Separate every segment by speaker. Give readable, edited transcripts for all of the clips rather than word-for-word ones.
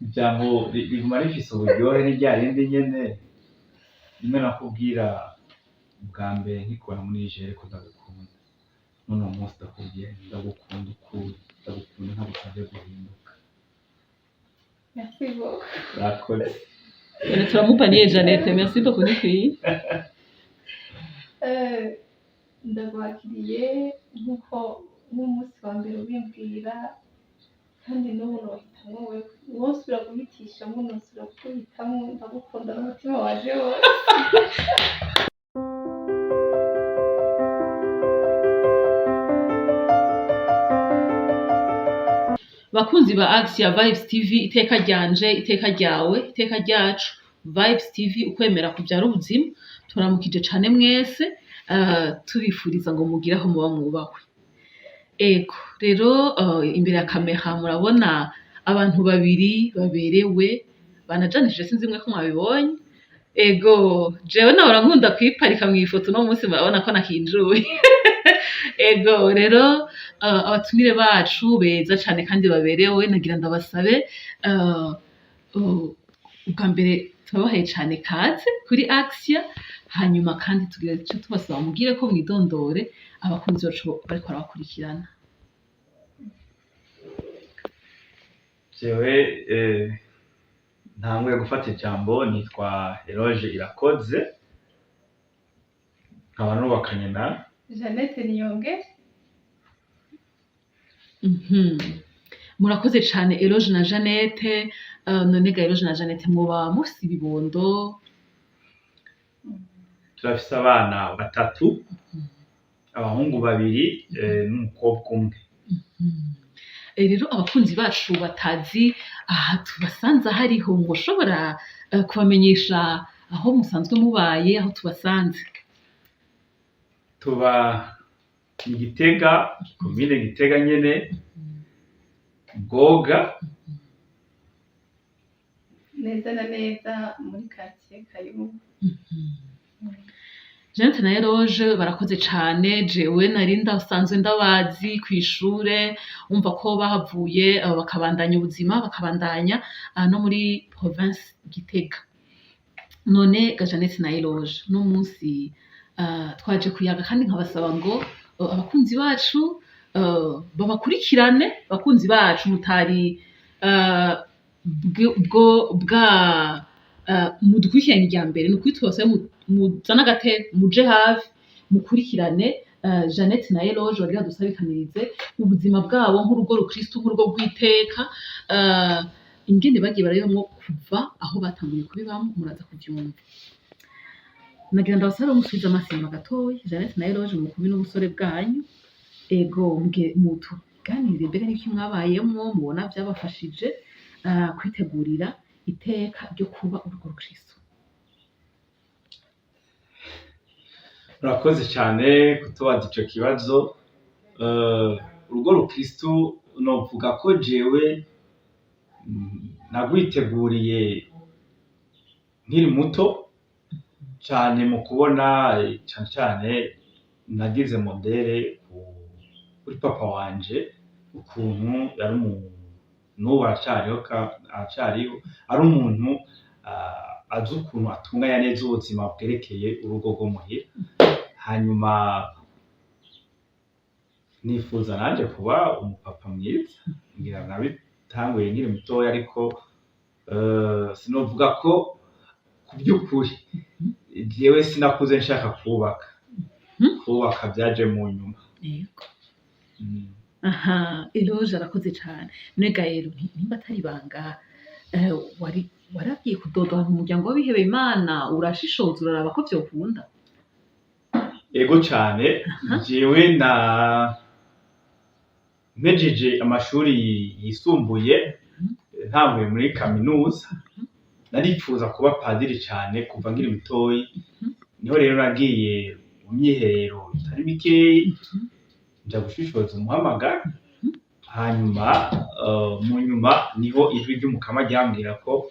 Speaker 1: Ijambo riguma rifise uburyohe ni rya rindi nyene rimwe nakubwira bwa mbere nkikubona muri Niger ko ndagukunda. None uwo munsi ndakubwiye nti ndagukunda ukuri, ndagukunda ntagusavye guhinduka.
Speaker 2: Merci beaucoup.
Speaker 1: Urakoze.
Speaker 3: None turamupaniye Jeannette, merci beaucoup, nikwiye.
Speaker 2: Ndakwakiriye nk'uko nk'umunsi wa mbere ubimbwira, kandi n'ubu nohitamwo wewe. Wosubira guhitishamwo, nosubira kuguhitamwo. Ndagukunda n'umutima wanje wose.
Speaker 3: Bakunzi ba Axia Vibes TV, iteka ryanje, iteka ryawe, iteka ryacu, Vibes TV, ukwemera kubyara ubuzima. Turamukije cane mwese, tubifuriza ngo mugire aho muba mwubahwe. Ego rero, imbere ya kamera murabona abantu babiri baberewe banajanishije, sinzi mwe ko mwabibonye. Ego, jewe nahora nkunda kwiparika mw'ifoto, uno munsi murabona ko nakinjuye. Ego rero, abatumire bacu beza cane kandi baberewe, nagira ndabasabe, ubwa mbere turabahaye cane kaze kuri Axia, hanyuma kandi tugira ico tubasaba, mugire ko mwidondore abakunzi bacu bariko barabakurikirana.
Speaker 1: Jewe ntanguye gufata ijambo, nitwa Eloge Irakoze, nkaba nubakanye na
Speaker 2: Jeannette Niyongere.
Speaker 3: Murakoze cane Eloge na Jeannette. None ga Eloge na Jeannette, mwoba mufise ibibondo?
Speaker 1: Turafise abana batatu, abahungu babiri n'umukobwa umwe.
Speaker 3: Rero abakunzi bacu batazi aha tubasanze hariho, mwoshobora kubamenyesha aho musanzwe mubaye, aho tubasanze?
Speaker 1: Tuba mu Gitega, komine Gitega nyene, Bwoga.
Speaker 2: Neza na neza muri quartier Kayumbu.
Speaker 3: Jeannette na Eloge barakoze cane. Jewe nari ndasanzwe ndabazi kw'ishure, umva ko bahavuye, bakabandanya ubuzima, bakabandanya no muri province Gitega. None ga Jeannette na Eloge, uno munsi twaje kuyaga, kandi nkabasaba ngo abakunzi bacu babakurikirane. Abakunzi bacu mutari bwo bwa mudukurikirane irya mbere, ni ukuri tubasabe muzane agatebe, muje hafi mukurikirane Jeannette na Eloge bagira dusabikanirize ubuzima bwabo nk'urugo rukristo, nk'urugo rw'iteka, ingene bagiye barabibamwo kuva aho batanguriye kubibamwo, muraza kuvyumva. Nagira ndabasabe musubize amaso inyuma gatoya, Jeannette na Eloge, mukumi n'ubusore bwanyu. Ego, mutuganirire mbega n'iki mwabayemwo mubona vyabafashije kwitegurira iteka ryo kuba urugo rukristo.
Speaker 1: Urakoze cyane kutubaza ico kibazo. Urugo rukristu, novuga ko jewe nagwiteguriye nkiri muto cane, mu kubona cane cane nagize modèle kuri papa wanje, ukuntu yari umuntu, n'ubu aracariho, aracariho, ari umuntu azi ukuntu atunganya neza ubuzima bwerekeye urugo rwo muhira. Hanyuma nifuza nanje kuba umupapa mwiza. Ngira nabitanguye nkiri mutoya, ariko sinovuga ko ku by'ukuri jewe sinakuze nshaka kubaka. Kubaka byaje mu nyuma.
Speaker 3: Yego. Aha, Eloge arakoze cane. None Gaël, nimba atari ibanga, wari waragiye kudodora mu muryango w'abihebeye Imana, urashishoza, uraraba ko vyokunda?
Speaker 1: Ego cane. Jewe na mpejeje amashuri yisumbuye, ntanguye muri kaminuza, naripfuza kuba padiri cane kuva nkiri mutoyi. Niho rero nagiye mu myiherero itari mikeyi, nja gushishoza umuhamagaro. Hanyuma mu nyuma niho ijwi ry'Umukama ryambwira ko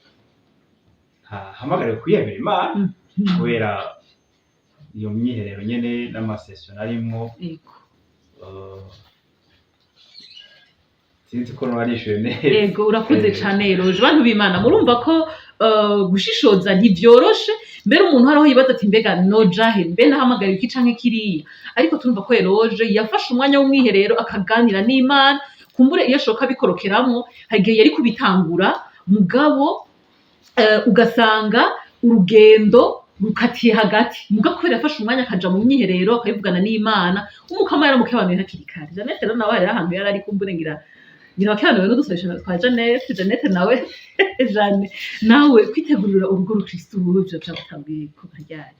Speaker 1: ntahamagariwe kwihebera Imana, kubera iyo myiherero nyene n'amasession narimwo. Sinzi ko noba nishuye neza.
Speaker 3: Ego, urakoze cane Eloge. Bantu b'Imana, murumva ko gushishoza ntivyoroshe. Mbere umuntu hariho yibaza ati: "Mbega nojahe? Mbe nahamagara iki canke kiriya?" Ariko turumva ko Eloge yafashe umwanya w'umwiherero, akaganira n'Imana. Kumbure iyo ashoka bikorokeramwo, hari igihe yari kubitangura, mugabo ugasanga urugendo rukatiye hagati. Muga kubera yafashe umwanya akaja mu myiherero, akabivugana n'Imana, Umukama yaramukebanuye hakiri kare. Jeannette rero nawe hariho ahantu yari ari, kumbure ngira wakebanuwe n'udusabisho twa Jeannette. Jeannette nawe, Jeanne nawe, kwitegurira urugo rukristu wowe vyo vyagutanguye kuva ryari?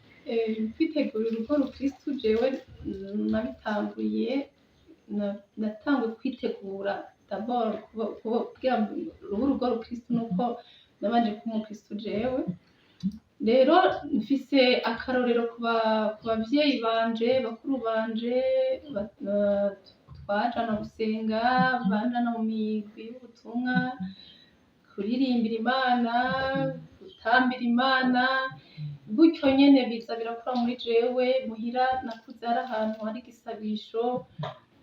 Speaker 2: Kwitegura urugo rukristu, jewe nabitanguye natanguye kwitegura d'abord kugira ngo rube urugo rukristu nuko nabanje kuba umukristu jewe. Rero mfise akarorero ku bavyeyi banje, bakuru banje, twajana gusenga, banjana mu migwi y'ubutumwa, kuririmbira Imana, gutambira Imana, gutyo nyene biza birakura muri jewe. Muhira nakuze ari ahantu hari igisabisho,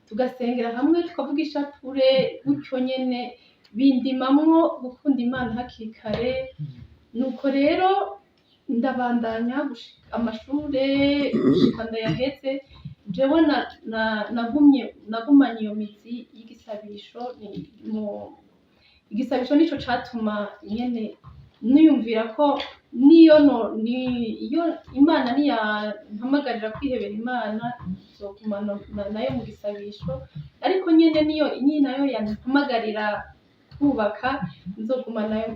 Speaker 2: tugasengera hamwe, tukavuga ishapure, gutyo nyene bindimamwo gukunda Imana hakiri kare. Nuko rero ndabandanya gushika amashure, gushika ndayaheze. Jewe nagumanye iyo mizi y'igisabisho. Igisabisho nico catuma nyene niyumvira ko niyo no ni iyo Imana niyampamagarira kwihebera Imana, nzogumana nayo mu gisabisho, ariko nyene niyo ni nayo yampamagarira kubaka, nzoguma nayo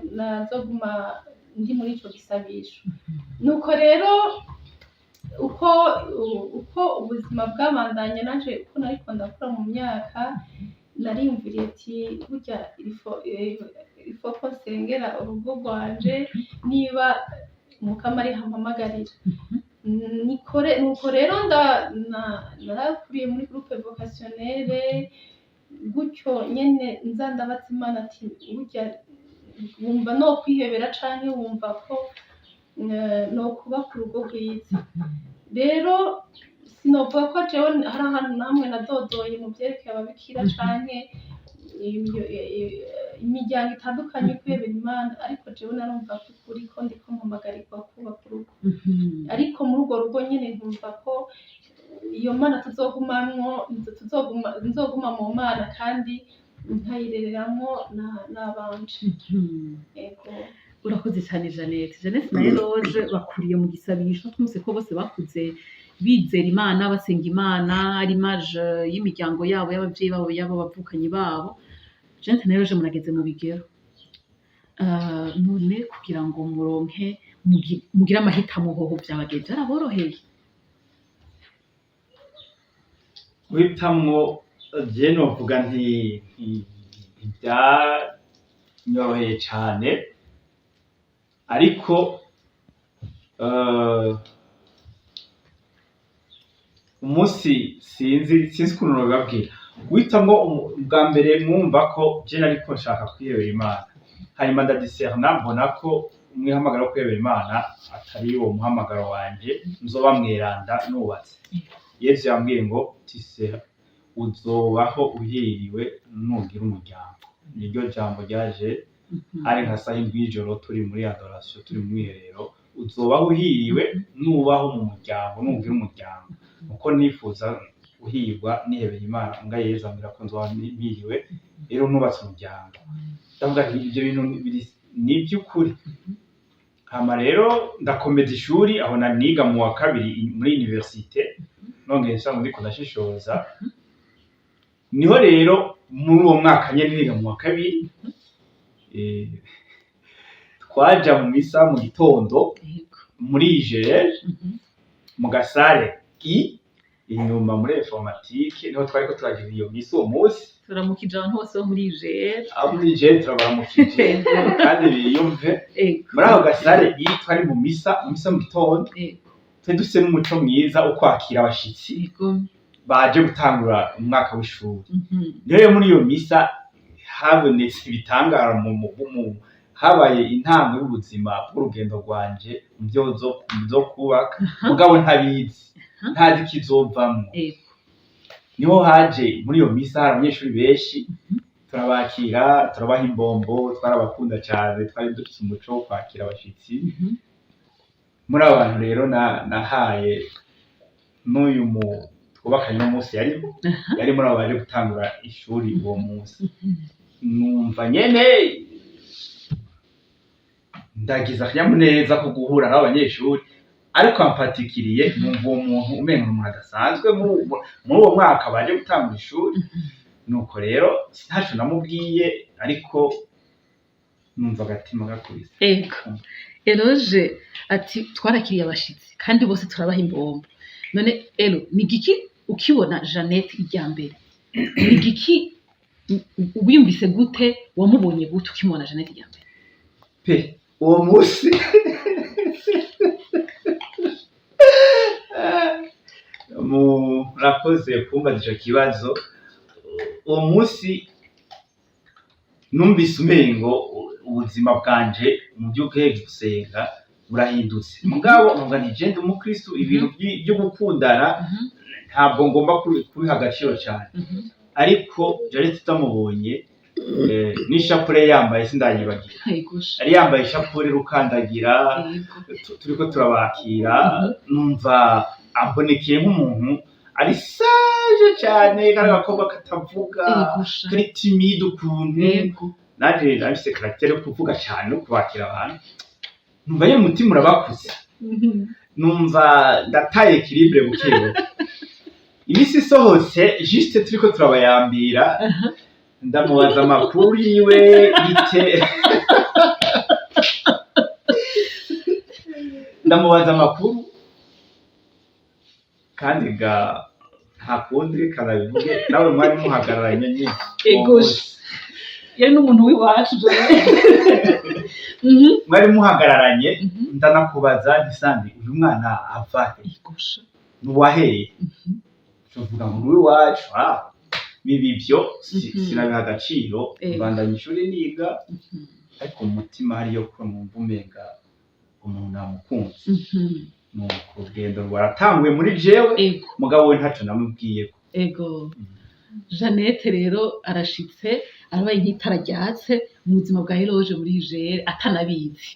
Speaker 2: nzoguma ndi muri ico gisabisho. Nuko rero uko ubuzima bwabandanya, nanje uko nariko ndakura mu myaka, nariyumviriye ati: "Burya il faut ko nsengera urugo rwanje niba Umukama ariho ampamagarira." Nuko rero narakuriye muri groupe vocationnelle, gutyo nyene nza ndabaza Imana ati: "Burya wumva no kwihebera canke wumva ko nokubaka urugo rwiza?" Rero sinovuga ko jewe hari ahantu namwe nadodoye mu vyerekeye ababikira canke imiryango itandukanye yo kwihebera Imana, ariko jewe narumva ko ukuri ko ndiko mpamagarirwa kubaka urugo, ariko muri urwo rugo nyene nkumva ko iyo Mana tuzogumamwo, tuzoguma, nzoguma mu Mana kandi nkayirereramwo n'abanje. Ego.
Speaker 3: Urakoze cyane, Jeannette. Jeannette na Eloge bakuriye mu gisabisho. Twumvise ko bose bakuze bizera Imana, basenga Imana, ari image y'imiryango yabo, y'abavyeyi babo, y'abo bavukanyi babo. Jeannette na Eloge, murageze mu bigero. None kugira ngo muronke mugire amahitamo, hoho vyabagiye vyaraboroheye?
Speaker 1: Guhitamwo, je novuga nti ntivyanyoroheye cane, ariko umunsi sinzi ukuntu nobibabwira. Guhitamwo, bwa mbere mwumva ko je nariko nshaka kwihebera Imana, hanyuma ndadiserna, mbona ko umwihamagaro wo kwihebera Imana atari wo muhamagaro wanje, nzoba mweranda nubatse. Yesu yambwiye ngo: "Tise uzobaho uhiriwe nugira umuryango." Niryo jambo ryaje hari nka saha 7 y'ijoro, turi muri adoration, turi mu mwiherero: "Uzobaho uhiriwe nubaho mu muryango, nugira umuryango." Uko nifuza guhirwa nihebeye Imana, mbwa Yesu ambwira ko nzoba mpiriwe rero nubatse umuryango. Ndavuga nti: "Ibyo bintu ni iby'ukuri." Hama rero ndakomeza ishuri, aho naniga mu wa kabiri muri université, nongeye nsanga ndiko ndashishoza. Niho rero muri uwo mwaka nyene niga mu wa kabiri, twaja mu misa mu gitondo muri IGL, mu gasare i inyuma muri informatique, niho twariko turagira iyo misa uwo munsi.
Speaker 3: Turamukije abantu bose bo muri IGL.
Speaker 1: Abo muri IGL turabaramukije kandi biyumve. Muri ako gasare i twari mu misa mu gitondo, twari dufise n'umuco mwiza wo kwakira abashitsi baje gutangura umwaka w'ishuri. Rero muri iyo misa habonetse ibitangara, habaye intango y'ubuzima bw'urugendo rwanje mu byo zo kubaka, mugabo ntabizi, ntazi ikizovamwo. Niho haje muri iyo misa hari abanyeshuri benshi. Turabakira, turabaha imbombo, twarabakunda cyane, twari dufite umuco wo kwakira abashitsi. Muri abo bantu rero nahaye n'uyu mu twubakanye uno munsi yarimo, yari muri abo baje gutangura ishuri uwo munsi. Numva nyene ndagize akanyamuneza ko guhura n'abo banyeshuri, ariko ampatikiriye numva uwo muntu umenga ni umuntu adasanzwe muri uwo mwaka baje gutangura ishuri. Nuko rero ntaco namubwiye, ariko numva agatima gakubise.
Speaker 3: Ego, Eloge ati twarakiriye abashitsi kandi bose turabaha imbombo. None Elo, ni igiki ukibona Jeannette irya mbere, ni igiki wiyumvise gute, wamubonye gute ukimubona Jeannette irya mbere?
Speaker 1: Pe, uwo munsi murakoze kumbaza ico kibazo. Uwo munsi numvise umengo ubuzima bwanje mu by'ukuri gusenga burahindutse, mugabo nkumva nti je ndi umukristu, ibintu byo gukundana ntabwo ngomba kubiha agaciro cyane. Ariko Jeannette tutamubonye, n'ishapure yambaye sindayibagira.
Speaker 3: Ego sha.
Speaker 1: Yari yambaye ishapure rukandagira. Turiko turabakira, numva ambonekeye nk'umuntu ari sage cyane, kari agakobwa katavuga,
Speaker 3: Ego sha.
Speaker 1: kari timide ukuntu. Nanje nafise caractère yo kuvuga cyane no kubakira abantu, numva nyene umutima urabakuze, numva ndataye équilibre buke buke. Imisi isohotse, juste turiko turabayambira, ndamubaza amakuru yiwe bite, ndamubaza amakuru, kandi ga nta kundi, reka nabivuge, nawe mwari muhagararanye nyine uwo
Speaker 3: Ego
Speaker 1: munsi.
Speaker 3: sha. Yari n'umuntu w'iwacu Jeannette.
Speaker 1: Mwari muhagararanye, ndanakubaza nti sandi uyu mwana ava he?
Speaker 3: Ego sha.
Speaker 1: Nuwaheye? Tuvuga ngo uw'iwacu, ah biba ibyo sinabiha agaciro. Mbandanya ishuri niga, ariko mu mutima hariyo ko numva umenga umuntu namukunze. Nuko urugendo rwaratanguye muri jewe, mugabo we ntaco namubwiyeko.
Speaker 3: Ego, Jeannette rero arashitse, arabaye nk'itara ryatse mu buzima bwa Eloge muri Niger atanabizi.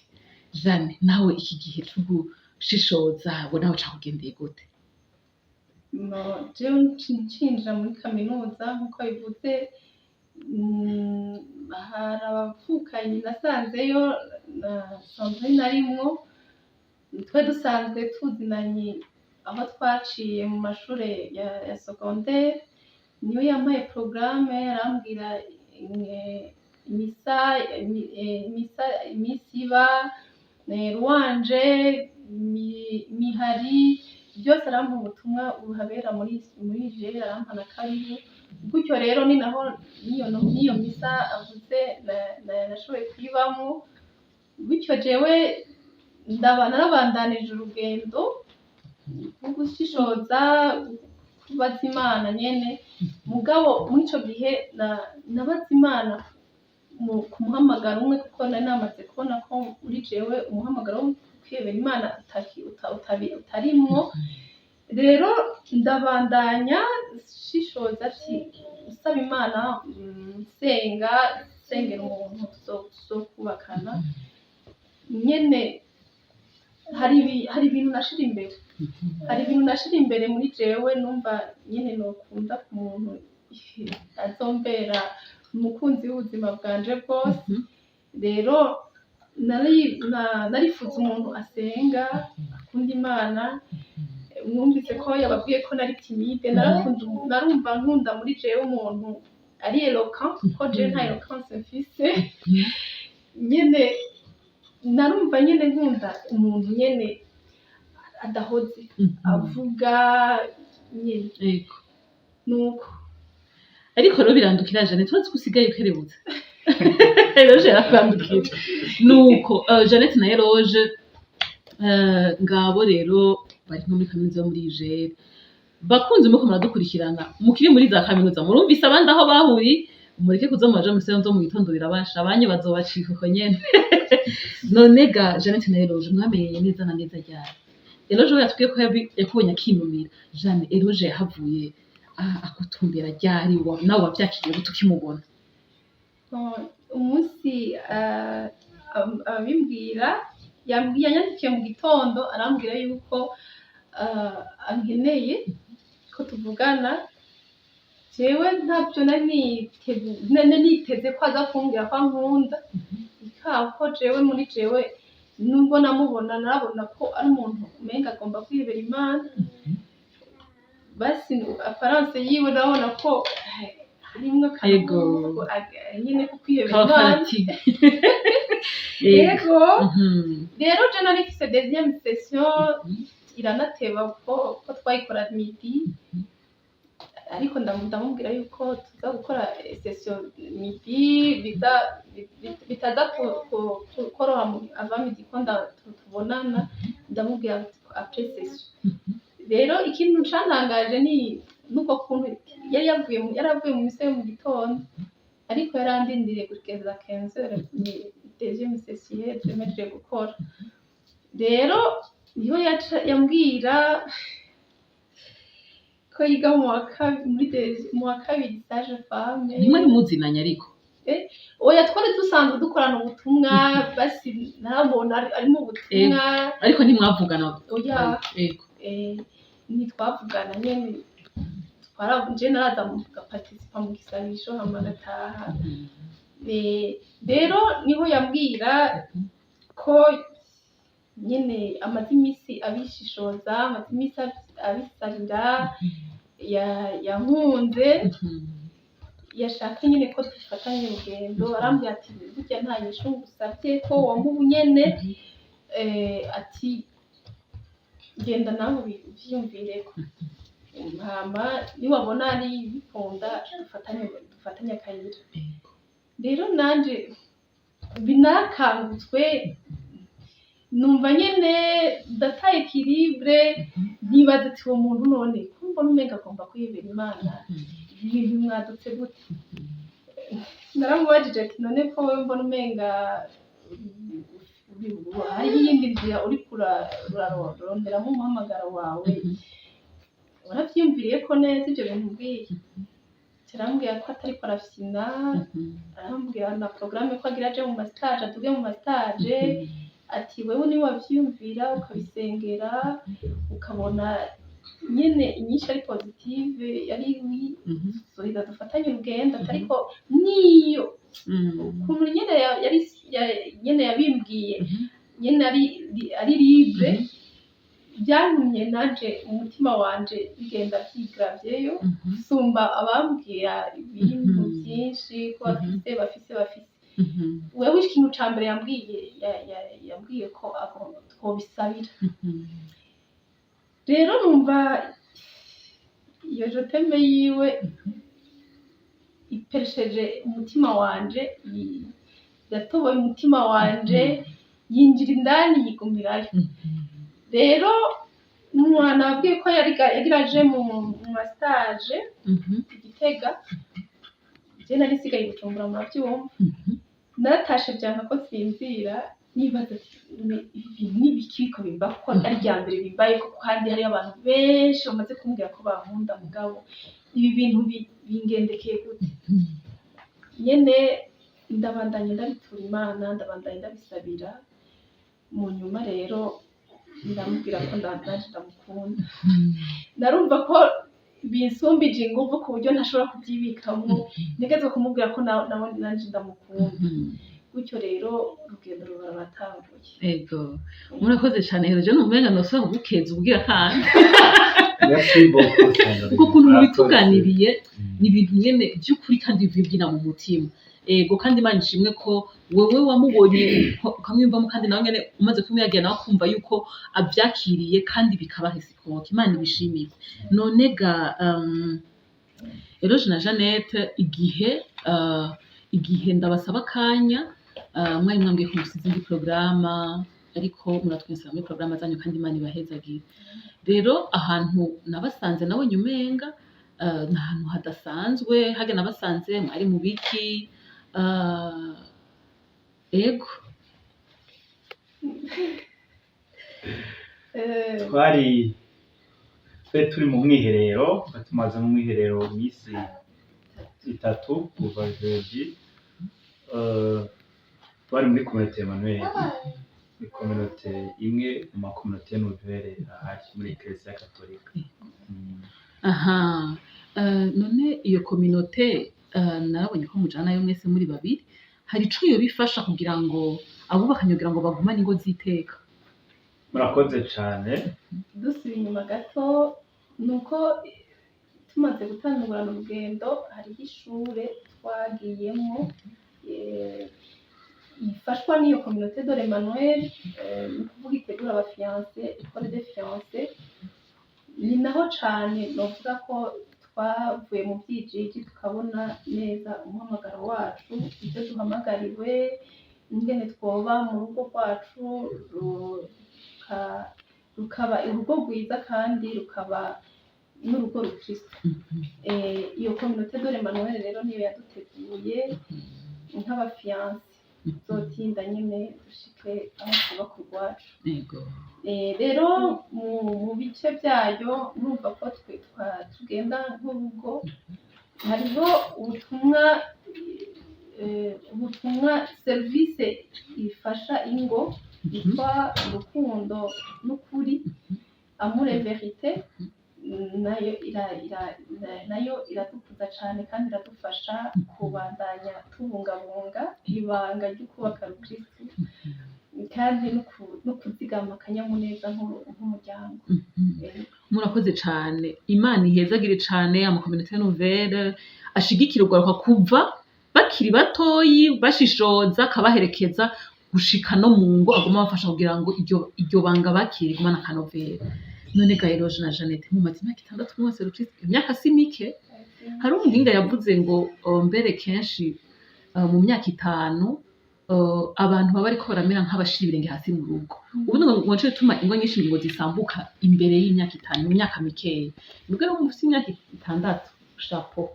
Speaker 3: Jeanne, nawe iki gihe co gushishoza ngo nawe cakugendeye gute?
Speaker 2: No, jewe ncinjira muri kaminuza nk'uko bivuze, hari abavukanyi nasanzeyo na Sandrine arimwo, twe dusanzwe tuzinanye aho twaciye mu mashure ya secondaire. Niwe yampaye porogaramu, arambwira misa, imisi iba, louange, mihari byose, arampa ubutumwa buhabera muri Nigeria, arampa na karibu. Gutyo rero ni naho n'iyo misa avuze nashoboye kuyibamo. Gutyo jewe ndaba narabandanije urugendo rwo gushishoza, kubaza Imana nyene. Mugabo muri ico gihe nabaza Imana ku muhamagaro umwe, kuko nari namaze kubona ko muri jewe umuhamagaro wo kwiyebera Imana utarimwo. Rero ndabandanya shishoza ati usaba Imana, nsenga nsengera umuntu tuzokubakana nyene. Hari ibintu nashira imbere, hari ibintu nashira imbere muri jewe, numva nyene nokunda ku muntu azombera umukunzi w'ubuzima bwanje bwose. Rero narifuza umuntu asenga, akunda Imana. Mwumvise ko yababwiye ko nari timide, narakunda narumva nkunda muri jewe umuntu ari éloquent, kuko jewe nta éloquence mfise nyene. Narumva nyene nkunda umuntu nyene adahoze, avuga nyene. Nuko
Speaker 3: Ariko rero birandukira Jeannette, urazi ko usigaye ukerebutse. Eloge yarakwandukira. Nuko Jeannette na Eloge, ngabo rero bari nko muri kaminuza yo muri Niger. Bakunze muko muradukurikirana mukiri muri za kaminuza, murumvise abandi aho bahuriye, mureke kuza muraja muri zo mu gitondo, birabasha abanyu bazobacika uko nyene. None ga Jeannette na Eloge, mwamenyanye neza na neza ryari? Eloge we yatubwiye ko yakubonye akinumira. Jeanne, Eloge yahavuye akutumbera ryari? Nawe wavyakiriye gute ukimubona?
Speaker 2: Bon, umunsi abimbwira, yanyandikiye mu gitondo arambwira yuko ankeneye ko tuvugana. Jewe ntabyo nari niteze ko aza kumbwira ko ankunda, ko jewe muri jewe nubwo namubona narabona ko ari umuntu umenga agomba kwihebera Imana. Basi apparence yiwe ndabona ko harimwo akantu nyene ko kwihebera Imana.
Speaker 3: K'abafanatike.
Speaker 2: Yego. Rero je nari mfise deuxième session, iranateba ko twayikora midi, ariko ndamubwira yuko tuza gukora session midi, bitaza koroha avant midi ko tubonana. Ndamubwira après session. Rero ikintu cantangaje ni nuko kuntu yari yavuye yaravuye mu misa yo mu gitondo, ariko yarandindiriye kugeza 15h, ni deuxième session iheze mpejeje gukora. Rero niho yaca yambwira ko yiga mu wa muri mu wa kabiri sage femme.
Speaker 3: Ntimwari muzinanye ariko?
Speaker 2: Oya, twari dusanzwe dukorana ubutumwa, basi narabona ari mu butumwa.
Speaker 3: Ariko ntimwavugana?
Speaker 2: Oya. Ntitwavugana nyene, je naraza ngaparticipa mu gisabisho hama ngataha. Rero niho yambwira ko nyene amaze imisi abishishoza, amaze imisi abisabira, yankunze, yashaka nyene ko dufatanya urugendo. Arambwira ati: "Burya nta nyishu ngusavye ko wompa ubu nyene." Ati: "Genda nawe uvyiyumvireko, hama niwabona ari bikunda dufatanye akayira." Rero nanje binakangutswe, numva nyene ndataye équilibre, nkibaza ati: "Uwo muntu none ko mbona umenga agomba kwihebera Imana, ibi bintu bimwadutse gute?" Naramubajije ati: "None ko wewe mbona umenga hariho iyindi nzira uriko uraronderamo umuhamagaro wawe, waravyiyumviriye ko neza ivyo bintu umbwiye?" Arambwira ko atariko arafyina, arambwira na porogaramu ko agira aje mu ma stage, aduge mu ma stage. Ati: "Wewe niwe wavyiyumvira ukabisengera, ukabona nyene inyishu ari positive, yari oui, zoheza dufatanye urugendo." Ariko niyo ukuntu nyene yari nyene yabimbwiye nyene ari libre, byantumye nanje umutima wanje bigenda vyigravyeyo gusumba abambwira ibintu vyinshi ko bafise. Wewe ikintu ca mbere yambwiye, yambwiye ko agomba twobisabira. Rero numva iyo je t'aime yiwe iperesheje umutima wanje, yatoboye umutima wanje, yinjira indani yigumirayo. Rero umwana wabwiye ko yagira aje mu ma stage i Gitega, je nari nsigaye i Bujumbura, muravyumva. Naratashe vyanka ko nsinzira, nibaza ati: "Ibi bintu ni ibiki biriko bimbaho, ko ari irya mbere bimbayeko, kandi hariyo abantu benshi bamaze kumbwira ko bankunda, mugabo ibi bintu bingendekeye gute?" Nyene ndabandanya ndabitura Imana, ndabandanya ndabisabira. Mu nyuma rero ndamubwira ko nanje ndamukunda. Narumva ko binsumbije inguvu ku buryo ntashobora kubyibikamwo, ntegerezwa kumubwira ko nawe nanje ndamukunda. Gutyo rero urugendo ruba ruratanguye.
Speaker 3: Ego, murakoze cyane. Rero je numenga nosaba kugukeza ubwira kandi
Speaker 4: Merci beaucoup, Sandrine.
Speaker 3: kuko ukuntu
Speaker 4: Murakoze.
Speaker 3: mubituganiriye ni ibintu nyene by'ukuri kandi bivuye mu mutima. Ego, kandi Imana ishimwe ko wewe wamubonye ukamwiyumvamo, kandi nawe nyene umaze kumwiyagira nawe akumva yuko avyakiriye kandi bikaba réciproque. Imana ibishimire. None ga Eloge na Jeannette, igihe ndabasaba akanya, mwari mwambwiye ko mufise izindi porogaramu, ariko muratwinsaba muri porogaramu zanyu, kandi Imana ibahezagire. Rero ahantu nabasanze nawe nyumenga ni ahantu hadasanzwe harya nabasanze mwari mu biki? Ego.
Speaker 1: Twari turi mu mwiherero, twari tumaze mu mwiherero iminsi 3 kuva jeudi. Twari muri communauté Emmanuel, ni communauté imwe mu ma communauté nouvelle ahari muri Eklezia Katolika.
Speaker 3: Aha, none iyo communauté, narabonye ko mujanayo mwese muri babiri, hari ico yoba ifasha kugira ngo abubakanye, kugira ngo bagumane ingo z'iteka?
Speaker 1: Murakoze cane.
Speaker 2: Dusubiye inyuma gato, ni uko tumaze gutangurana urugendo, hariho ishure twagiyemwo ifashwa n'iyo communauté de l'Emmanuel, ni ukuvuga itegura aba fiancés, école de fiancés. Ni naho cane novuga ko twavuye mu vyijiji, tukabona neza umuhamagaro wacu, ivyo duhamagariwe, ingene twoba mu rugo rwacu rukaba urugo rwiza kandi rukaba n'urugo rukristo. Iyo communauté de l'Emmanuel rero niyo yaduteguye nk'aba fiancés, tuzotinda nyene dushike aho twubaka urwacu. Rero mu bice byayo, murumva ko twe tugenda nk'urugo, hariho ubutumwa, serivisi ifasha ingo yitwa urukundo n'ukuri, amour et vérité. Nayo nayo iradukuza cane kandi iradufasha kubandanya tubungabunga ibanga ryo kubaka rukristu kandi no kuzigama akanyamuneza nk'umuryango.
Speaker 3: Murakoze cane, Imana ihezagire cane ama communauté nouvelle ashigikira urwaruka kuva bakiri batoyi, bashishoza, akabaherekeza gushika no mu ngo, aguma abafasha kugira ngo iryo banga bakire rigumane akanovera. None ga Eloge na Jeannette, mumaze imyaka 6 mwese rukristo, imyaka si mike. Hari umuhinga yavuze ngo mbere kenshi mu myaka 5 abantu baba bariko baramera nk'abashira ibirenge hasi mu rugo. Ubundi ngo nico gituma ingo nyinshi ngo zisambuka imbere y'imyaka 5, mu myaka mikeya. Nibwo rero mufise imyaka 6, chapeau.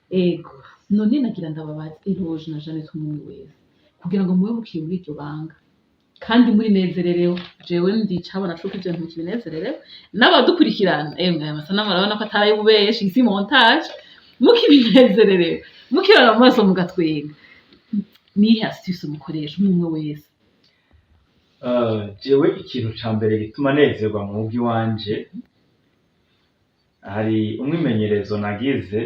Speaker 3: Ego, none nagira ndababaza, Eloge na Jeannette, umwe wese, kugira ngo mube mukiri muri iryo banga kandi murinezererewe, jewe ndicabona cuko ivyo bintu mukibinezererewe, n'abadukurikirana, emwe aya masanamu arabona ko atari ay'ububeshi, si montage, mukibinezererewe, mukibona mu maso mugatwenga, nihe astuce mukoresha umwe umwe wese?
Speaker 1: Jewe ikintu ca mbere gituma nezerwa mu rugo iwanje, hari umwimenyerezo nagize,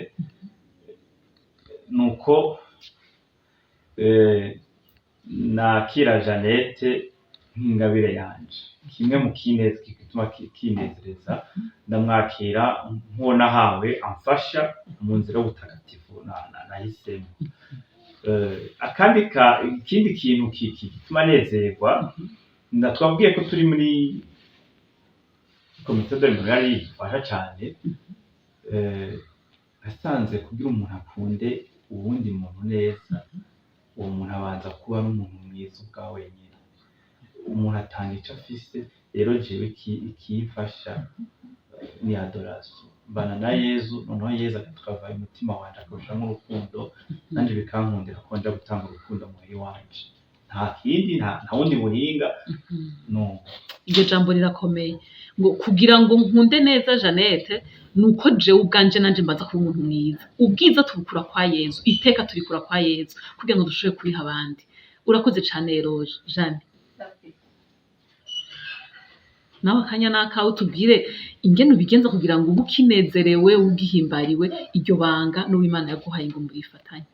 Speaker 1: nuko nakira Jeannette nk'ingabire yanje. Kimwe mu gituma kinezereza, ndamwakira nk'uwo nahawe amfasha mu nzira y'ubutagatifu nahisemo. Akandi ikindi kintu gituma nezerwa, twabwiye ko turi muri comité de l'Emmanuel idufasha cane. Nasanze kugira umuntu akunde uwundi muntu neza, uwo muntu abanza kuba ari umuntu mwiza ubwa wenyene. Umuntu atanga ico afise. Rero jewe ikimfasha ni adoration, mbana na Yezu, noneho Yezu agatwavaye umutima wanje, akawushiramwo urukundo, nanje bikankundira ko nja gutanga urukundo muhira iwanje. Nta kindi, nta wundi buhinga no.
Speaker 3: Iryo jambo rirakomeye, ngo kugira ngo nkunde neza Jeannette nuko jewe ubwanje nanje mbanza kuba umuntu mwiza. Ubwiza tubukura kwa Yezu, iteka turikura kwa Yezu kugira ngo dushobore kuriha abandi. Urakoze cane Eloge. Jeanne, nawe akanya n'akawe, utubwire ingene ubigenza kugira ngo ube ukinezerewe, ugihimbariwe iryo banga n'uwo Imana yaguhaye ngo murifatanye.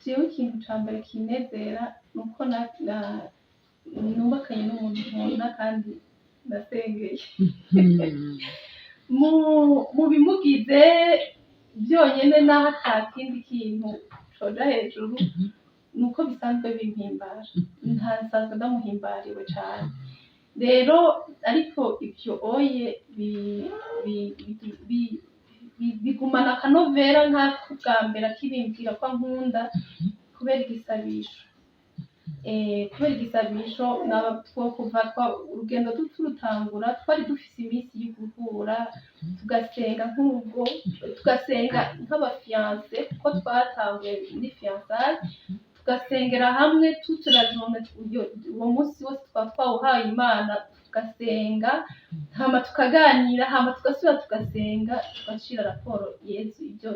Speaker 2: Jewe ikintu ca mbere kinezera ni uko nubakanye n'umuntu nkunda kandi nasengeye. Mu bimugize byonyene, naho ata kindi kintu coja hejuru, ni uko bisanzwe bimpimbara, nta nsanzwe ndamuhimbariwe cane rero. Ariko ivyo oye bigumana akanovera nk'ako bwa mbere akibimbwira ko ankunda, kubera igisabisho. Kubera igisabisho kuva urugendo turutangura, twari dufise iminsi yo guhura tugasenga nk'urugo, tugasenga nk'aba fiancés, kuko twatanguye muri fiançailles, tugasengera hamwe toute la journée. Uwo munsi wose twaba twawuhaye Imana, tugasenga, hama tukaganira, hama tugasubira tugasenga, tugacira raporo Yezu ibyo.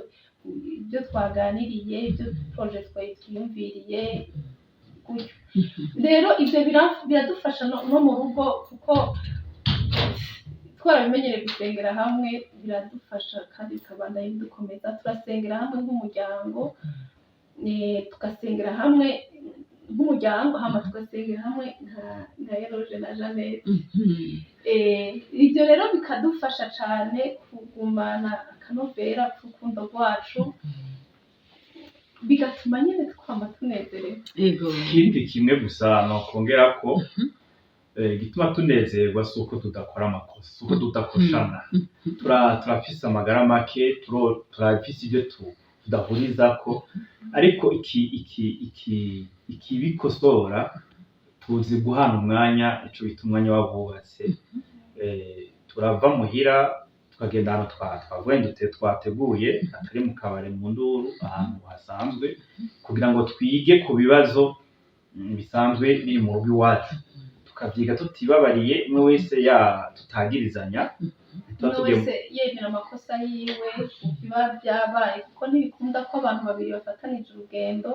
Speaker 2: Ibyo twaganiriye, ibyo projet twari twiyumviriye gutyo. Rero ibyo biradufasha no mu rugo, kuko twarabimenyereye gusengera hamwe, biradufasha kandi bikabandanya bidukomeza. Turasengera hamwe nk'umuryango, tugasengera hamwe nk'umuryango, hama tugasengera hamwe nka Eloge na Jeannette. Ibyo rero bikadufasha cyane kugumana akanovera k'urukundo rwacu, bigatuma nyine twama tunezerewe.
Speaker 1: Ikindi kimwe gusa nokongera ko igituma tunezerwa si uko tudakora amakosa, si uko tudakoshana. Turafise amagara make, turafise ibyo tudahurizako, ariko iki ikibikosora, tuzi guhana umwanya, ico bita umwanya w'abubatse. Turava muhira tukagenda ahantu twavuye twateguye, atari mu kabare, mu nduru, ahantu hasanzwe, kugira ngo twige ku bibazo bisanzwe biri mu rugo iwacu, tukavyiga tutibabariye, umwe wese ya tutagirizanya. Tuba
Speaker 2: Umwe
Speaker 1: tugiye
Speaker 2: wese yemera amakosa yiwe biba byabaye, kuko ntibikunda ko abantu babiri bafatanije urugendo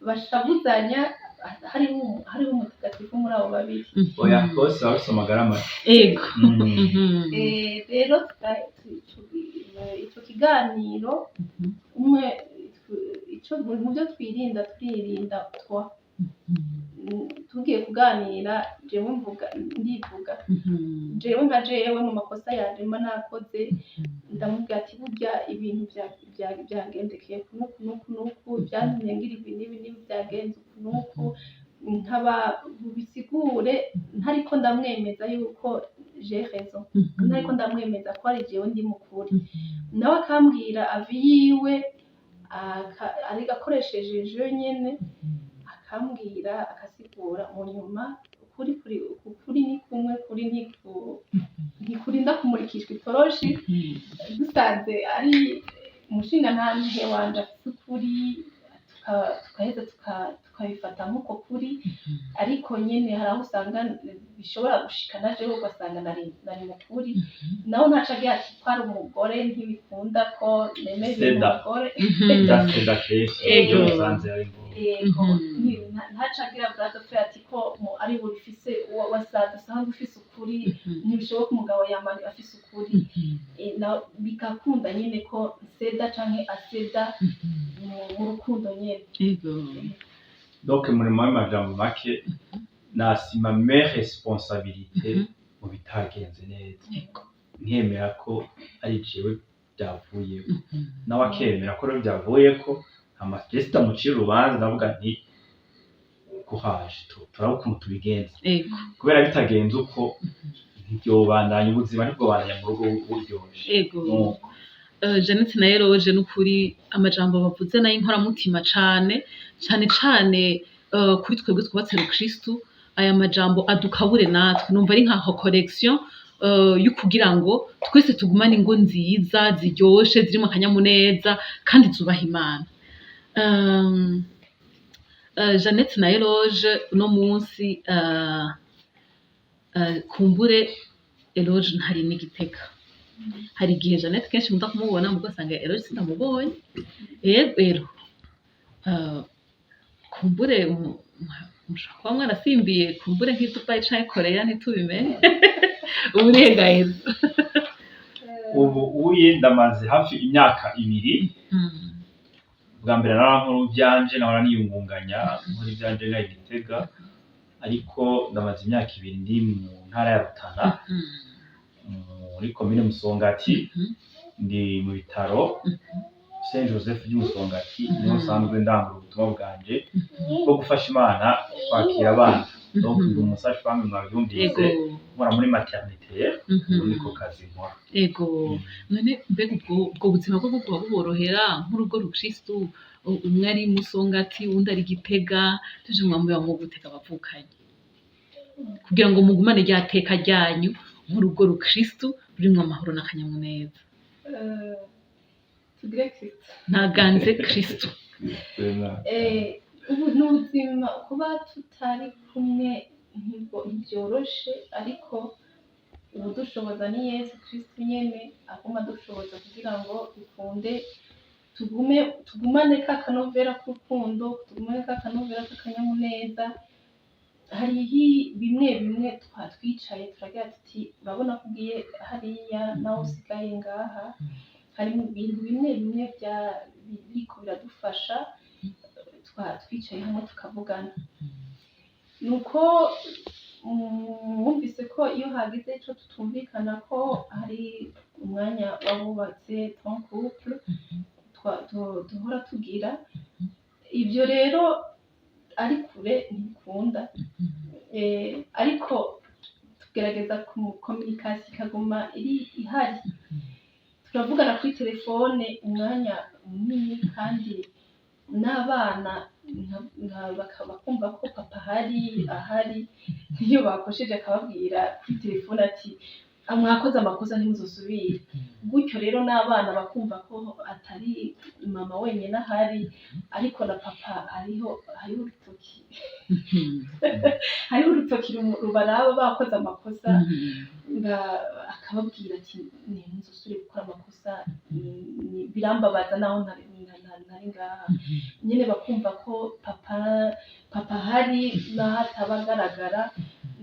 Speaker 2: bashavuzanya hariho umutagatifu muri abo babiri.
Speaker 1: Oya, bose baba bafise amagara make.
Speaker 2: Rero ico kiganiro, umwe ico mu byo twirinda, turirinda twa tugiye kuganira, jewe mvuga, ndivuga jewe nka jewe mu makosa yanje mba nakoze, ndamubwira ati burya ibintu byagendekeye ku nuku nuku nuku, byantumye ngira ibi n'ibi n'ibi, byagenze uku nuku, nkaba bubisigure ntariko ndamwemeza yuko j'ai raison, ntariko ndamwemeza ko ari jewe ndi mukuri. Nawe akambwira avis yiwe, ariko akoresheje je nyene, akambwira, akasigura. Mu nyuma ukuri kuri ukuri ni kumwe, kuri ntikurinda kumurikishwa itoroshi. Dusanze ari umushingantahe wanje afise ukuri, tugaheza tukabifata nk'uko kuri. Ariko nyene hari aho usanga bishobora gushika na jewe ugasanga nari mukuri, nawe ntaca agira ati ko ari umugore ntibikunda ko nemera ibintu
Speaker 1: Seda.
Speaker 2: umugore.
Speaker 1: Ndaseda kenshi iyo musanze ari ngombwa.
Speaker 2: Yego. Ntaca agira bras de fer ati ko ari bufise wasanze usanzwe ufise ukuri, ntibishoboka, umugabo yama afise ukuri. Bigakunda nyene ko nseda canke aseda mu rukundo nyene.
Speaker 1: Donc muri majambo make, nasima mes responsabilités mu bitagenze neza, nkemera ko ari jewe byavuyeko, nawe akemera ko rero byavuyeko. Hama je sitamucira urubanza, ndavuga nti courage, turaba ukuntu tubigenza, kubera bitagenze uko ntibyobandanya, ubuzima ntibwobandanya mu rugo buryoshe. Nuko.
Speaker 3: Jeannette na Eloge, n'ukuri amajambo bavuze nayo inkoramutima cane cane cane, kuri twebwe twubatse rukristu. Aya majambo adukabure natwe, numva ari nka correction yo kugira ngo twese tugumane ingo nziza ziryoshe, zirimo akanyamuneza kandi zubaha Imana. Jeannette na Eloge, uno munsi kumbure Eloge ntari n'Igitega. Hari igihe Jeannette kenshi nkunda kumubona, mugo asanga Eloge sindamubonye. Yego ero kumbure mushobora kuba mwarasimbiye kumbure nk'i Dubai canke Korea, ntitubimenye. Uburenganzira.
Speaker 1: Ubu uye ndamaze hafi imyaka 2. Bwa mbere narankora ivyanje, nahora niyungunganya nkora ivyanje ngaha i Gitega, ariko ndamaze imyaka 2 ndi mu ntara ya Rutana, muri komine Musongati. Ndi mu bitaro Saint Joseph ry'Umusongati, niho nsanzwe ndangura ubutumwa bwanje bwo gufasha Imana kwakira abana. Donc ndi umusage-femme, mwavyumvise, nkora muri maternité. Ubu niko kazi nkora.
Speaker 3: Ego. None mbega ubwo buzima bwo bwoba buborohera nk'urugo rukristu, umwe ari Musongati, uwundi ari Gitega, tuje mwamubera mwo gutega abavukanye kugira ngo mugumane rya teka ryanyu nk'urugo rukristu rurimwo amahoro n'akanyamuneza?
Speaker 2: Tugire Kristo.
Speaker 3: Ntaganze Kristo.
Speaker 2: Ubu ni ubuzima, kuba tutari kumwe ntibyoroshe, ariko ubudushoboza ni Yesu Kristo nyene, aguma adushoboza kugira ngo bikunde. Tugume tugumane ka kanovera k'urukundo, tugumane ka kanovera k'akanyamuneza. Hariho bimwe bimwe twatwicaye turagira tuti: "Urabona ko ugiye hariya, nawe usigaye ngaha." Hari ibintu bimwe bimwe biriko biradufasha, twicaye hamwe tukavugana. Nuko mwumvise ko iyo hagize ico tutumvikana, ko hari umwanya w'abubatse, ton couple, duhora tugira. Ivyo rero ari kure ntibikunda, ariko tugerageza communication ikaguma iri ihari. Turavugana kuri telefone umwanya munini, kandi n'abana bakumva ko papa ahari ahari. Niyo bakosheje akababwira kuri telefone ati: "Mwakoze amakosa, ntimuzosubire." Gutyo rero n'abana bakumva ko atari mama wenyine ahari, ariko na papa ariho. Hariho urutoki rubaraba bakoze amakosa, akababwira ati: "Ntimuzosubire gukora amakosa, birambabaza naho ntari ngaha." Nyine bakumva ko papa ahari naho ataba agaragara,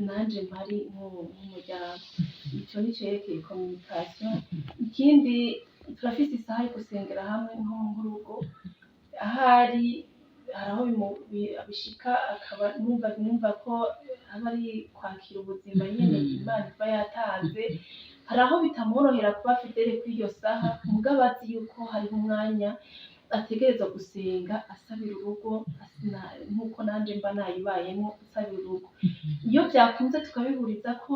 Speaker 2: nanje mpari nk'umuryango. Ico ni cerekeye communication. Ikindi, turafise isaha yo gusengera hamwe nk'urugo. Ahari hari aho bishika akaba numva ko aba ari kwakira ubuzima nyene Imana iba yatanze. Hari aho bitamworohera kuba fidèle kuri iyo saha, mugabo azi yuko hariho umwanya ategerezwa gusenga asabira urugo, nk'uko nanje mba nayibayemo asabira urugo. Iyo vyakunze tukabihuriza ko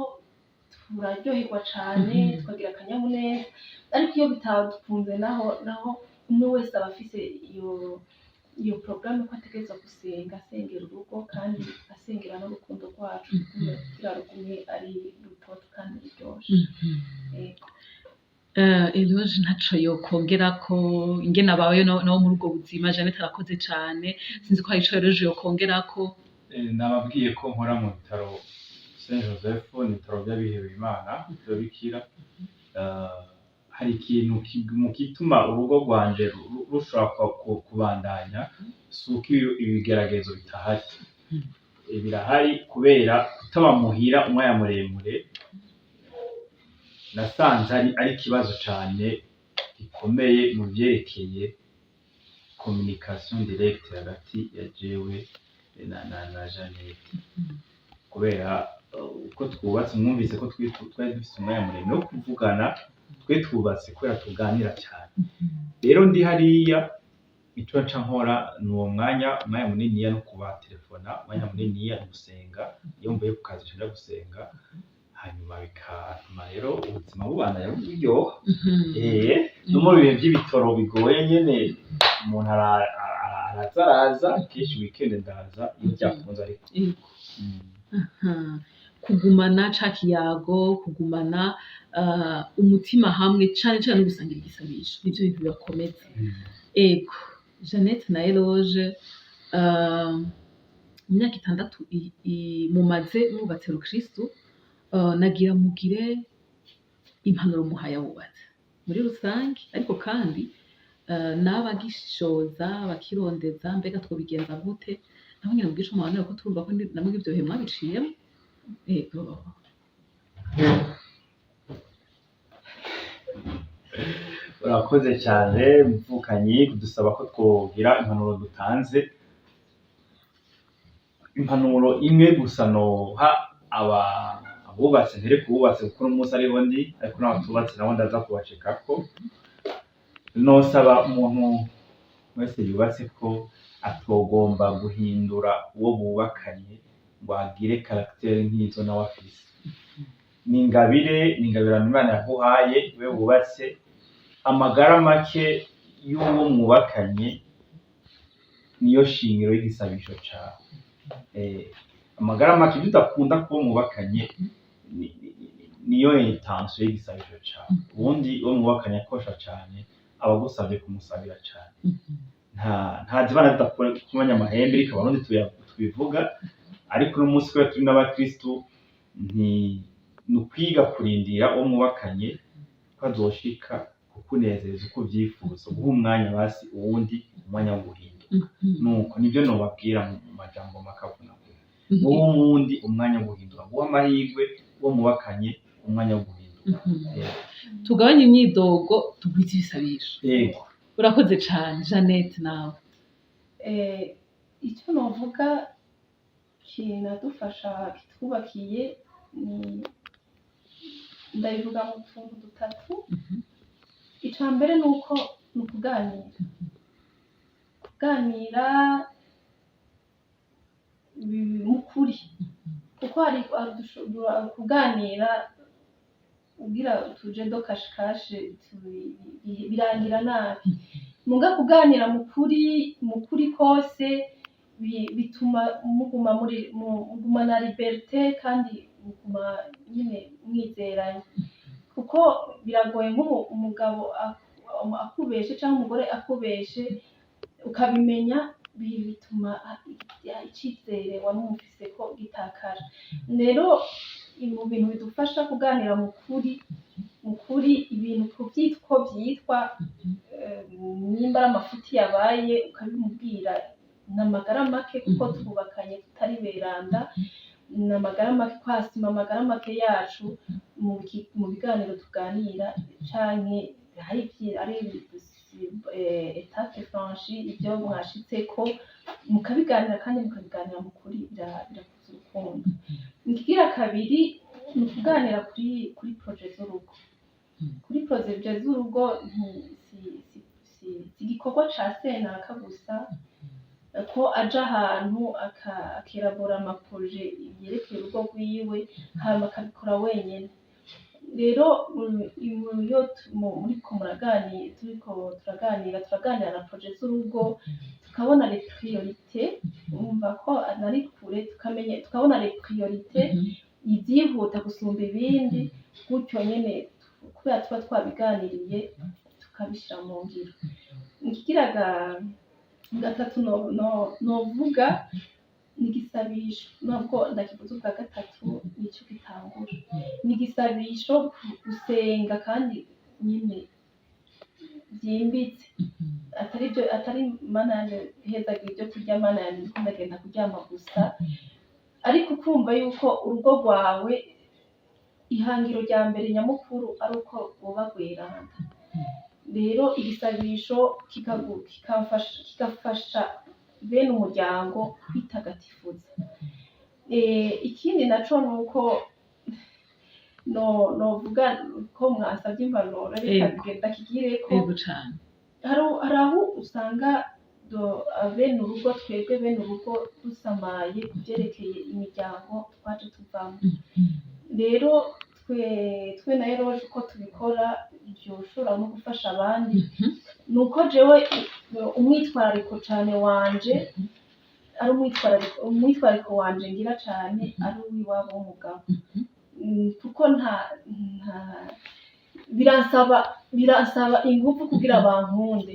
Speaker 2: turaryoherwa cane, tukagira akanyamuneza. Ariko iyo bitakunze naho umwe wese aba afise iyo porogaramu ko ategerezwa gusenga, asengera urugo kandi asengera n'urukundo rwacu kugira rugume ari rutoto kandi ruryoshe. Yego.
Speaker 3: Eloge ntaco yokongerako ingene abayeho nawe muri ubwo buzima. Jeannette arakoze cane. Sinzi ko hari ico Eloge yokongerako.
Speaker 1: Nababwiye ko nkora mu bitaro Saint Joseph, ni ibitaro by'abihebeye Imana by'ababikira. Hari ikintu mu gituma urugo rwanje rushobora kubandanya, si uko ibigeragezo bitahari. Birahari, kubera kutaba muhira umwanya muremure nasanze ari ikibazo cane gikomeye mu vyerekeye communication directe hagati ya jewe na Jeannette, kubera uko twubatse, mwumvise ko twari dufise umwanya muremure wo kuvugana. Twe twubatse kubera tuganira cyane. Rero ndi hariya, ico nca nkora ni uwo mwanya muniniya no kubatelefona, umwanya muniniya ni gusenga. Iyo mvuye ku kazi nca nja gusenga, hanyuma bikatuma rero ubuzima bubandanya buryoha. No mu bihe by'ibitoro bigoye nyene, umuntu araza araza kenshi weekend, ndaza iyo byakunze ariko.
Speaker 3: Aha. Kugumana ca kiyago, kugumana umutima hamwe, cane cane gusangira igisabisho, nivyo bintu bibakomeza. Ego, Jeannette na Eloge, mu myaka 6 mumaze mwubatse rukristu, nagira mugire impanuro muhaye abubatse muri rusange, ariko kandi n'abagishoza bakirondeza mbega twobigenza gute, nabo nyene mugire ico mubahanura, ko turumva ko namwe ivyo bihe mwabiciyemo. Ego.
Speaker 1: Urakoze cyane mvukanyi kudusaba ko twogira impanuro dutanze. Impanuro imwe gusa noha aba abubatse, ntere kububatse kuko uno munsi ariho ndi, ariko n'abatubatse nabo ndaza kubacekako. Nosaba umuntu wese yubatse ko atogomba guhindura uwo bubakanye ngo agire caractère nk'izo nawe afise. Ni ingabire, ni ingabirano Imana yaguhaye we wubatse. Amagara make y'uwo mwubakanye niyo shingiro y'igisabisho cawe. Amagara make, ibyo udakunda kuwo mwubakanye, niyo intention y'igisabisho cawe. Ubundi uwo mwubakanye akosha cane, aba agusavye kumusabira cane. Nta zibana zidakomanya amahembe, ariko abarundi tubivuga. Ariko uno munsi kubera turi n'abakristu, nti ni ukwiga kurindira uwo mwubakanye ko azoshika ku Kukunezereza uko uvyifuza, guha umwanya basi uwundi umwanya wo guhinduka. Nuko nibyo nobabwira mu majambo makavuna, guha uwundi umwanya wo guhindura, guha amahirwe uwo mubakanye umwanya wo guhinduka.
Speaker 3: Tugabanye imyidogo, tugwize ibisabisho.
Speaker 1: Yego.
Speaker 3: Urakoze cane, Jeannette, nawe.
Speaker 2: Icyo novuga kinadufasha, kitwubakiye, ni ndabivuga mu tuntu dutatu. Ica mbere ni uko ni ukuganira, kuganira mu kuri, kuko hari kuganira ugira utuje do kashikashe, birangira nabi. Muga kuganira mu kuri, mu kuri kose, bituma muguma muri mugumana liberté, kandi muguma nyine mwizeranye, kuko biragoye nk'ubu umugabo akubeshe cyangwa umugore akubeshe ukabimenya, bituma icizere wari umufise ko gitakara. Rero mu bintu bidufasha kuganira mu kuri, mu kuri, ibintu kubyitwa uko byitwa, nimba ari amafuti yabaye ukabimubwira, ni amagara make, kuko twubakanye tutari beranda, ni amagara make kwasima amagara make yacu mu biganiro tuganira, canke hari ari étape franchie, ibyo mwashitseko mukabiganira, kandi mukabiganira mu kuri, birakuza urukundo. Ikigira kabiri ni ukuganira kuri projets z'urugo. Kuri projets z'urugo, si igikorwa ca senaka gusa ko aja ahantu akelabora ama projets yerekeye urugo rwiwe, hama akabikora wenyene. Rero iyo muriko muraganira, turiko turaganira, turaganira na projets z'urugo, tukabona les priorités. Urumva ko nari kure, tukamenya, tukabona les priorités, ivyihuta gusumba ibindi, gutyo nyene kubera tuba twabiganiriye tukabishira mu ngiro. Ikigira gatatu novuga ni igisabisho. Nubwo ndakivuze ubwa gatatu, nico gitangura, ni igisabisho, gusenga kandi nyine byimbitse, atari byo, atari "Mana yanje hezagira ibyo kurya, Mana yanje ndiko ndagenda kuryama" gusa, ariko ukumva yuko urugo rwawe ihangiro rya mbere nyamukuru ari uko rwoba rweranda. Rero igisabisho kigafasha bene umuryango kwitagatifuza. Ikindi naco ni uko novuga ko mwasavye impanuro, reka ndakigireko.
Speaker 3: Yego cane.
Speaker 2: Hari aho usanga bene urugo, twebwe bene urugo dusamaye ku vyerekeye imiryango twaje tuvamwo. Rero twe na Eroge uko tubikora vyoshobora no gufasha abandi, ni uko jewe umwitwarariko cane wanje ari umwitwarariko wanje ngira cane ari uw'iwabo w'umugabo, kuko nta biransaba inguvu kugira bankunde.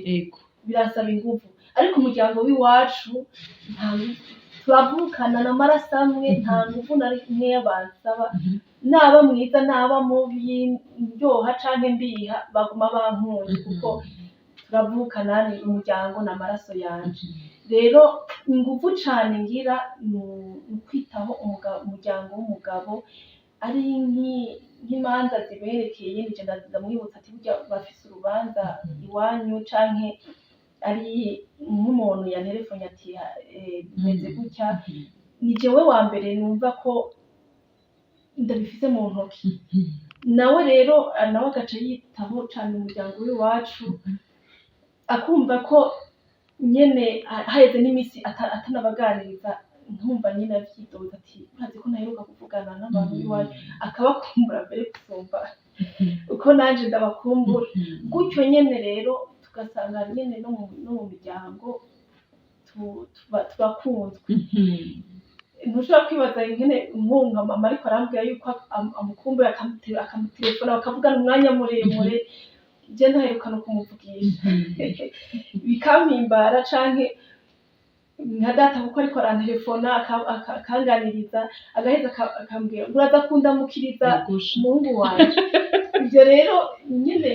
Speaker 2: Biransaba inguvu, ariko umuryango w'iwacu nta turavukana n'amaraso amwe, nta nguvu na nkeya bansaba. Naba mwiza, naba mubi, ndyoha canke mbiha, baguma bankunze kuko turavukana, ni umuryango, ni amaraso yanje. Rero inguvu cane ngira ni ukwitaho umuryango w'umugabo, ari nk'imanza ziberekeye, nije ndamwibutsa ati burya bafise urubanza iwanyu, canke ari nk'umuntu yanterefonye ati bimeze gutya, ni jewe wa mbere numva ko ndabifise mu ntoki. Nawe rero, nawe agaca yitaho cane umuryango w'iwacu, akumva ko nyene haheze n'imisi atanabaganiriza, nkumva nyene avyidoza ati urazi ko ntaheruka kuvugana n'abantu b'iwacu, akabakumbura mbere gusumba uko nanje ndabakumbura. Gutyo nyene rero tugasanga nyene no mu miryango turakunzwe. Ntushobora kwibaza ingene nkunga mama ariko arambwira yuko amukumbuye, akamutelefona bakavugana umwanya muremure, je ntaheruka no kumuvugisha, bikampimbara, canke nka data kuko ariko arantelefona akanganiriza, agaheza akambwira ngo uraza kundamukiriza umuhungu wanje. Ivyo rero nyene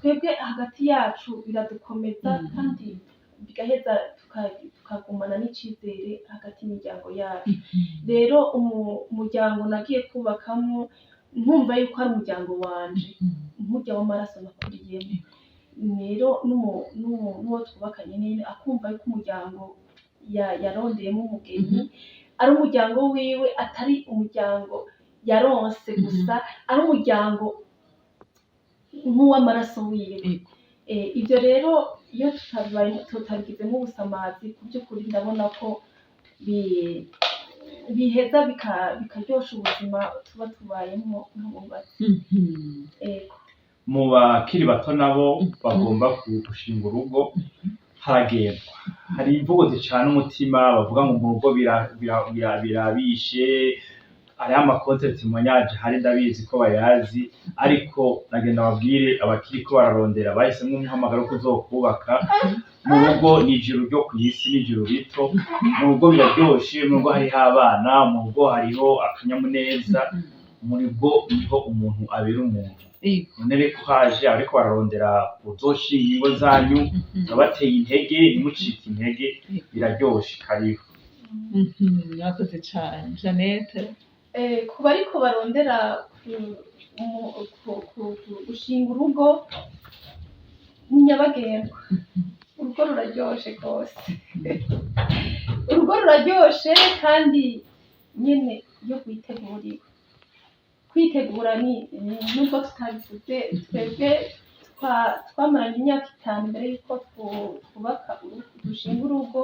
Speaker 2: Twebwe hagati yacu biradukomeza kandi bigaheza tukagumana n'icizere hagati y'imiryango yacu. Rero umuryango nagiye kubakamo nkumva yuko ari umuryango wanje, nkurya w'amaraso nakuriyemo. Rero n'uwo twubakanye nyene akumva yuko umuryango yarondeyemo umugeni ari umuryango wiwe, atari umuryango yaronse gusa, ari umuryango nk'uw'amaraso wiwe. Ibyo rero iyo tutabigizemo ubusamazi, ku by'ukuri ndabona ko biheza bikaryosha ubuzima tuba tubayemo nk'abubatsi. Ego.
Speaker 1: Mu bakiri bato nabo bagomba gushinga urugo, haragendwa, hari imvugo zicana umutima, bavuga ngo mu rugo birabishe. Hariho ama contre témoignage, hari ndabizi ko bayazi, ariko nagenda babwire abakiriko bararondera, bahisemwo umuhamagaro wo kuzokubaka mu rugo, ni ijuru ryo kw'isi, ni ijuru rito. Mu rugo biraryoshe, mu rugo hariho abana, mu rugo hariho akanyamuneza, mu rugo niho umuntu abera umuntu. None reko haje ariko bararondera kuzoshinga ingo zanyu, turabateye intege, ntimucike intege, biraryoshe, karibu.
Speaker 3: Mwakoze cane, Jeannette.
Speaker 2: Ku bariko barondera gushinga urugo, ni nyabagendwa, urugo ruraryoshe rwose, urugo ruraryoshe. Kandi nyene iyo rwiteguriwe, kwitegura ni nubwo tutabivuze, twebwe twamaranye imyaka 5 mbere yuko twubaka dushinga urugo.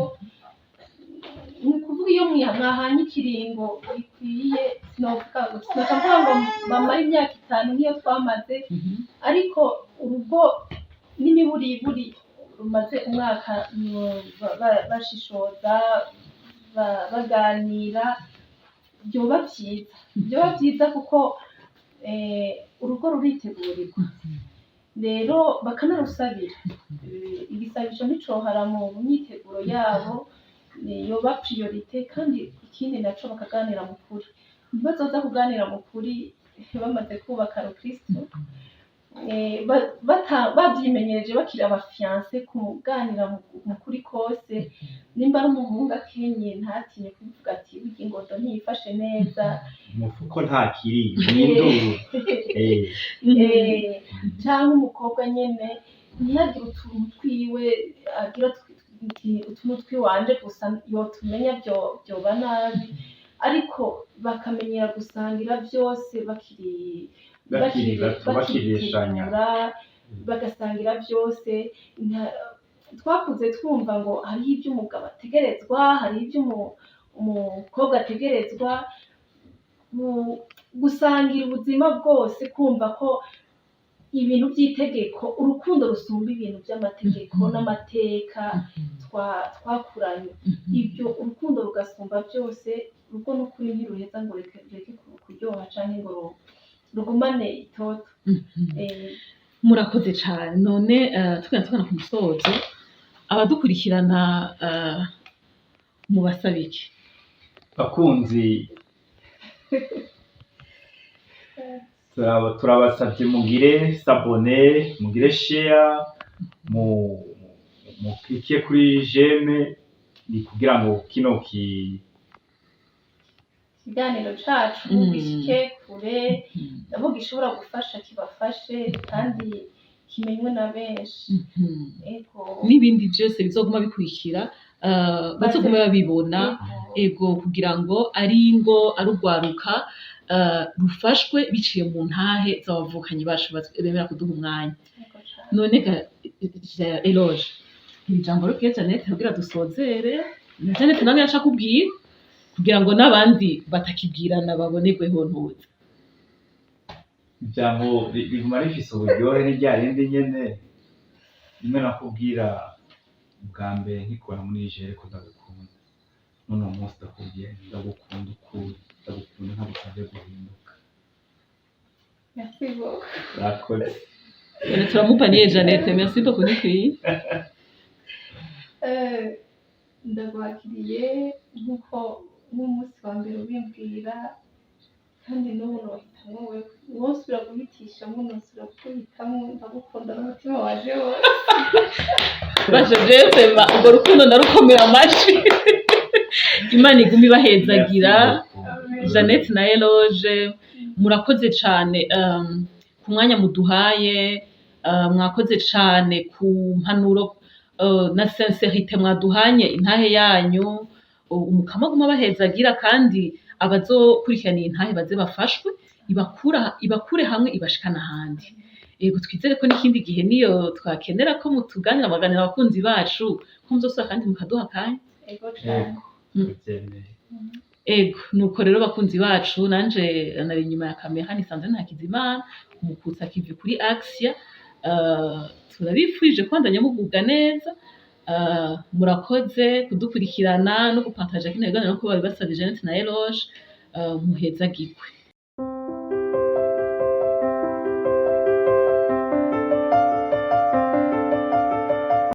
Speaker 2: Ni ukuvuga iyo mwahanye ikiringo gikwiye, sinovuga ngo, sinoca mvuga ngo bamare imyaka 5 nk'iyo twamaze, ariko urugo n'imiburiburi rumaze umwaka bashishoza, baganira, byoba vyiza, byoba vyiza, kuko urugo ruritegurirwa. Rero bakanarusabira. Igisabisho nticohara mu myiteguro yabo, yoba priorité. Kandi ikindi naco, bakaganira mu kuri. Ntibazoza kuganira mu kuri bamaze kubaka rukristo. Bavyimenyereje bakiri aba fiancés kuganira mu kuri kose. Nimba ari umuhungu akenye, ntatinye kubivuga ati: "Burya ingodo ntiyifashe neza."
Speaker 1: Umufuko ntakiri n'induru.
Speaker 2: Canke umukobwa nyene ntihagire utuntu twiwe agira utuntu twiwanje gusa, yotumenya vyoba nabi. Ariko bakamenyera gusangira vyose bakiri
Speaker 1: bakiri bato, bakireshanya.
Speaker 2: Bakitegura, bagasangira vyose. Twakuze twumva ngo hariho ivyo umugabo ategerezwa, hariho ivyo umukobwa ategerezwa. Gusangira ubuzima bwose, kumva ko ibintu vy'itegeko, urukundo rusumba ibintu vy'amategeko n'amateka twakuranye. Ibyo urukundo rugasumba byose. Urugo n'ukuri ntiruheza ngo rureke kuryoha canke ngo rugumane itoto.
Speaker 3: Murakoze cane. None tugenda tugana ku musozo, abadukurikirana mubasaba iki?
Speaker 1: Bakunzi, turabasavye mugire s'abonner, mugire share, mu muklike kuri j'aime, ni kugira ngo kino ki
Speaker 2: Ikiganiro cacu gishike kure, nabo gishobora gufasha kibafashe, kandi kimenywe na benshi. Ego.
Speaker 3: N'ibindi vyose bizoguma bikurikira, bazoguma babibona.
Speaker 2: Ego.
Speaker 3: Ego, kugira ngo ari ingo, ari urwaruka rufashwe biciye mu ntahe z'abavukanyi bacu bemera kuduha umwanya.
Speaker 2: Ego cane.
Speaker 3: None ga Eloge, iri jambo rero Jeannette kugira dusozere, na Jeannette nawe yaca akubwira kugira ngo n'abandi batakibwirana babonerweho ntuze.
Speaker 1: Ijambo riguma rifise uburyohe ni rya rindi nyene rimwe nakubwira bwa mbere nkikubona muri Niger ko ndagukunda. None uwo munsi ndakubwiye, ndagukunda ukuri, ndagukunda ntagusavye guhinduka.
Speaker 2: Merci beaucoup.
Speaker 1: Urakoze.
Speaker 3: None turamupaniye Jeannette, merci beaucoup, nikwiye.
Speaker 2: Ndagwakiriye nk'uko nk'umunsi wa mbere ubimbwira. Kandi n'ubu nohitamwo wewe. Wosubira guhitishamwo, nosubira kuguhitamwo. Ndagukunda n'umutima wanje wose.
Speaker 3: Basha, jewe urwo rukundo ndarukomera amashi. Imana igume ibahezagira.
Speaker 4: Merci beaucoup.
Speaker 3: Jeannette na Eloge, murakoze cane ku mwanya muduhaye. Mwakoze cane ku mpanuro na sincérité mwaduhanye intahe yanyu. Umukama aguma abahezagira, kandi abazokurikirana iyi ntahe baze bafashwe, ibakure hamwe ibashikana ahandi. Yego, twizere ko n'ikindi gihe niyo twakenera ko mutuganira, mukaganira abakunzi bacu, ko muzosubira kandi mukaduha akanya.
Speaker 2: Ego cane.
Speaker 1: Tubyemeye.
Speaker 3: Ego, nuko rero bakunzi bacu, nanje nari inyuma ya kamera nisanze Ntakizimana umukutsa kivi kuri Axia. Turabifurije kubandanya mugubwa neza. Murakoze kudukurikirana no gupartager kino kiganiro, ko babibasabye Jeannette na Eloge. Muhezagirwe.